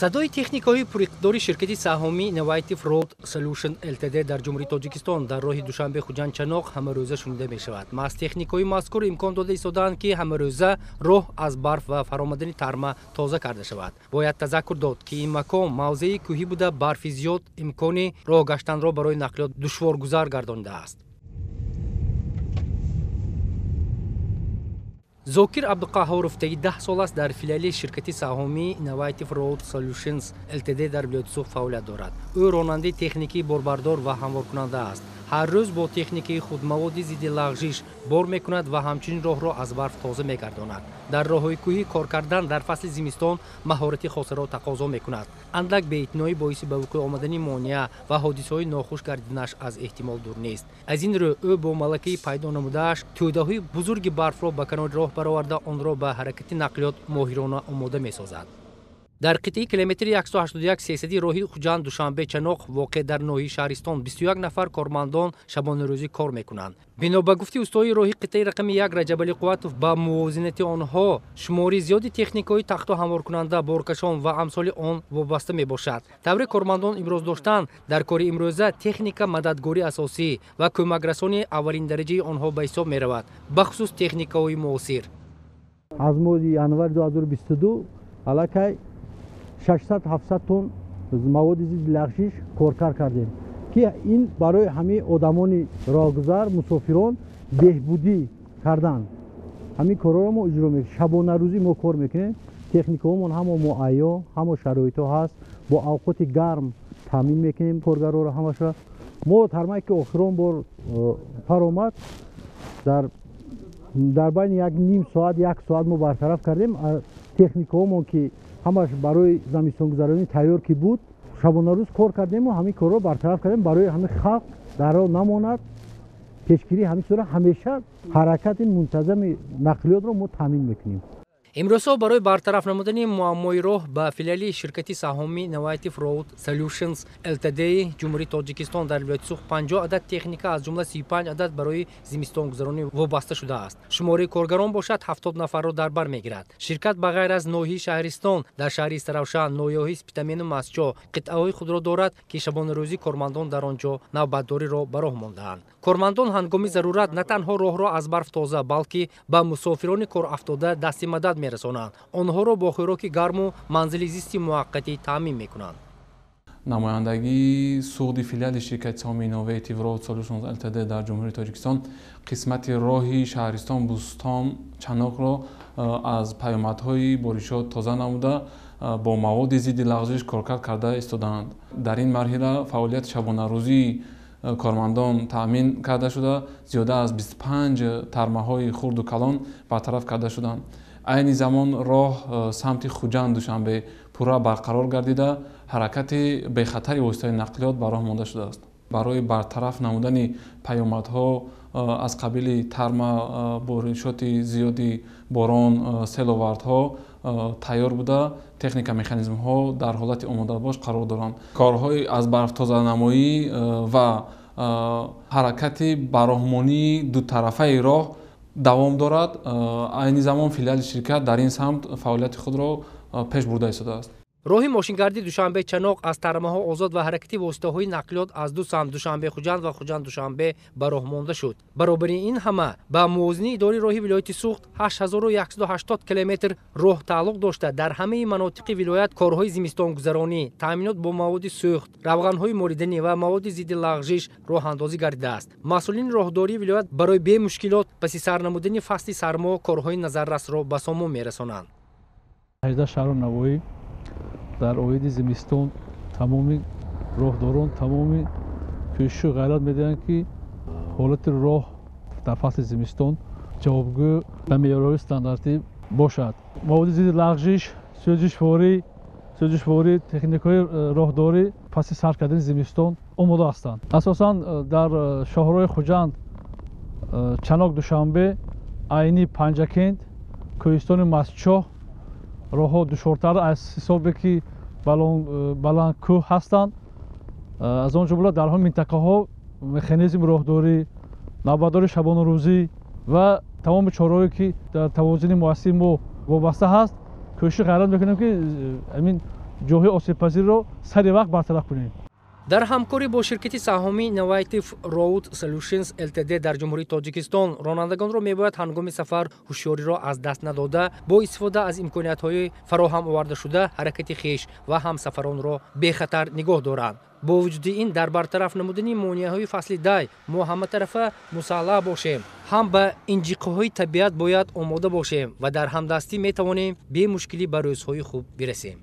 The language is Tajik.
Садои техникаҳои пуриқтидори ширкати саҳомии Innovative Road Solution Ltd дар Ҷумҳурии Тоҷикистон дар роҳи Душанбе Хуҷанд Чаноқ ҳамарӯза шунида мешавад. Маҳз техникаҳои мазкур имкон дода истодаанд, ки ҳамарӯза роҳ аз барф ва фаромадани тарма тоза карда шавад. Бояд тазаккур дод, ки ин макон мавзеи кӯҳӣ буда, барфи зиёд имкони роҳ гаштанро барои нақлиёт душворгузар гардонидааст. Зокир Абдуқаҳҳоров таги 10 сол аст дар филиали ширкати саҳомии Innovative Road Solutions Ltd дар вилояти Суғд фаъолият дорад. Ӯ ронандаи техникии борбардор ва ҳамворкунанда аст. Ҳар рӯз бо техникаи худ маводи зидди лағжиш бор мекунад ва ҳамчунин роҳро аз барф тоза мегардонад. Дар роҳҳои кӯҳӣ кор кардан дар фасли зимистон маҳорати хосаро тақозо мекунад. Андак беэътиноӣ боиси ба вуқӯъ омадани монеа ва ҳодисаҳои нохуш гардиданаш аз эҳтимол дур нест. Аз ин рӯ ӯ бо малакаи пайдо намудааш тӯдаҳои бузурги барфро ба канори роҳ бароварда, онро ба ҳаракати нақлиёт моҳирона омода месозад. Дар қитъаи километри 181 300 роҳи Хуҷанд Душанбе Чаноқ воқеъ дар ноҳияи Шаҳристон 21 нафар кормандон шабонарӯзӣ кор мекунанд. Бино ба гуфти устои роҳи қитъаи рақами 1 Раҷабалӣ Қувватов, ба мувозинати онҳо шумори зиёди техникаҳои тахту ҳамворкунанда, боркашон ва амсоли он вобаста мебошад. Тавре кормандон имрӯз доштанд, дар кори имрӯза техника мададгори асосӣ ва кӯмакрасони аввалиндараҷаи онҳо ба ҳисоб меравад, бахусус техникаҳои муосир. Аз моҳи январи 2022 аллакай 600-700 тонн маводи зидди лағжиш коркар кардем, ки ин барои ҳамаи одамони роҳгузар, мусофирон беҳбудӣ кардан. Ҳамин корҳоро мо иҷро мекунем. Шабонарӯзӣ мо кор мекунем. Техникаҳомон ҳамо муайё, ҳамо шароитҳо ҳаст. Бо авқоти гарм таъмин мекунем коргарҳоро ҳамаша. Мо тармае ки охирон бор фаромад, дар байни як ним соат, як соат мо бартараф кардем. Техникаҳомон ки ҳамаш барои замистонгузаронӣ тайёр ки буд, шабонарӯз кор кардему ҳамин корро бартараф кардем. Барои ҳамин халқ дар роҳ намонад, пешгирии ҳамин чизро ҳамеша ҳаракати мунтазами нақлиётро мо таъмин мекунем. Имрӯзҳо барои бартараф намудани муаммои роҳ ба филиали ширкати саҳомии Innovative Road Solutions Ltd Ҷумҳурии Тоҷикистон дар вилояти Суғд 50 адад техника, аз ҷумла 35 адад барои зимистонгузаронӣ вобаста шудааст. Шумораи коргарон бошад 70 нафарро дар бар мегирад. Ширкат ба ғайр аз ноҳияи Шаҳристон дар шаҳри Истаравшан, ноҳияҳои Спитамену Мастчоҳ қитъаҳои худро дорад, ки шабонарӯзӣ кормандон дар он ҷо навбатдориро ба роҳ мондаанд. Кормандон ҳангоми зарурат на танҳо роҳро аз барф тоза, балки ба мусофирони корафтода дасти мадад мерасонанд. Онҳоро бо хӯроки гарму манзили зисти муваққатӣ таъмин мекунанд. Намояндагии Суғди филиали ширкати саҳомии Innovative Road Solutions Ltd дар Ҷумҳурии Тоҷикистон қисмати роҳи Шаҳристон Бӯстон Чаноқро аз паёмадҳои боришот тоза намуда, бо маводи зидди лағжиш коркард карда истодаанд. Дар ин марҳила фаъолияти шабонарӯзии кормандон таъмин карда шуда, зиёда аз 25 тармаҳои хурду калон бартараф карда шуданд. Айни замон роҳ самти Хуҷанд Душанбе пурра барқарор гардида, ҳаракати бехатари воситаи нақлиёт ба роҳ монда шудааст. Барои бартараф намудани паёмадҳо аз қабили тарма, боришоти зиёди борон, селовардҳо тайёр буда, техника механизмҳо дар ҳолати омодабош қарор доранд. Корҳои аз барфтозанамоӣ ва ҳаракати бароҳмонии дутарафаи роҳ давом дорад. Айни замон филиали ширкат дар ин самт фаъолияти худро пеш бурда истодааст. Роҳи мошингарди Душанбе Чаноқ аз тармаҳо озод ва ҳаракати воситаҳои нақлиёт аз ду самт Душанбе Хуҷанд ва Хуҷанд Душанбе ба роҳ монда шуд. Баробари ин ҳама ба мувозини идораи роҳи вилояти Суғд 8180 километр роҳ тааллуқ дошта, дар ҳамаи манотиқи вилоят корҳои зимистонгузаронӣ, таъминот бо маводи сӯхт, равғанҳои мориданӣ ва маводи зидди лағжиш роҳандозӣ гардидааст. Масъулини роҳдории вилоят барои бемушкилот паси сар намудани фасли сармо корҳои назаррасро ба сомон мерасонанд. 18 шаҳру навоҳӣ дар оиди зимистон тамоми роҳдорон тамоми кӯшишу ғайрат медиҳанд, ки ҳолати роҳ дар фасли зимистон ҷавобгӯ ба меъёрҳои стандартӣ бошад. Маводи зидди лағжиш, сӯзишворӣ, техникаҳои роҳдорӣ паси сар кардани зимистон омода ҳастанд. Асосан дар шоҳроҳи Хуҷанд Чаноқ Душанбе, Айни Панҷакент, кӯҳистони Мастчоҳ роҳҳо душвортар аз ҳисобе ки баланд кӯҳ ҳастанд. Аз он ҷумла дар ҳамин минтақаҳо механизми роҳдорӣ, навбатдори шабонарӯзӣ ва тамоми чораҳое ки дар тавозуни муассисаи мо вобаста ҳаст, кӯшиш ғайрат мекунем, ки ҳамин ҷойҳои осебпазирро сари вақт бартараф кунем. Дар ҳамкорӣ бо ширкати саҳомии Innovative Road Solutions Ltd дар Ҷумҳурии Тоҷикистон ронандагонро мебояд ҳангоми сафар ҳушёриро аз даст надода, бо истифода аз имкониятҳои фароҳам овардашуда ҳаракати хеш ва ҳамсафаронро бехатар нигоҳ доранд. Бо вуҷуди ин, дар бартараф намудани монеаҳои фасли дай мо ҳаматарафа мусаллаҳ бошем, ҳам ба инҷиқҳои табиат бояд омода бошем ва дар ҳамдастӣ метавонем бемушкилӣ ба рӯзҳои хуб бирасем.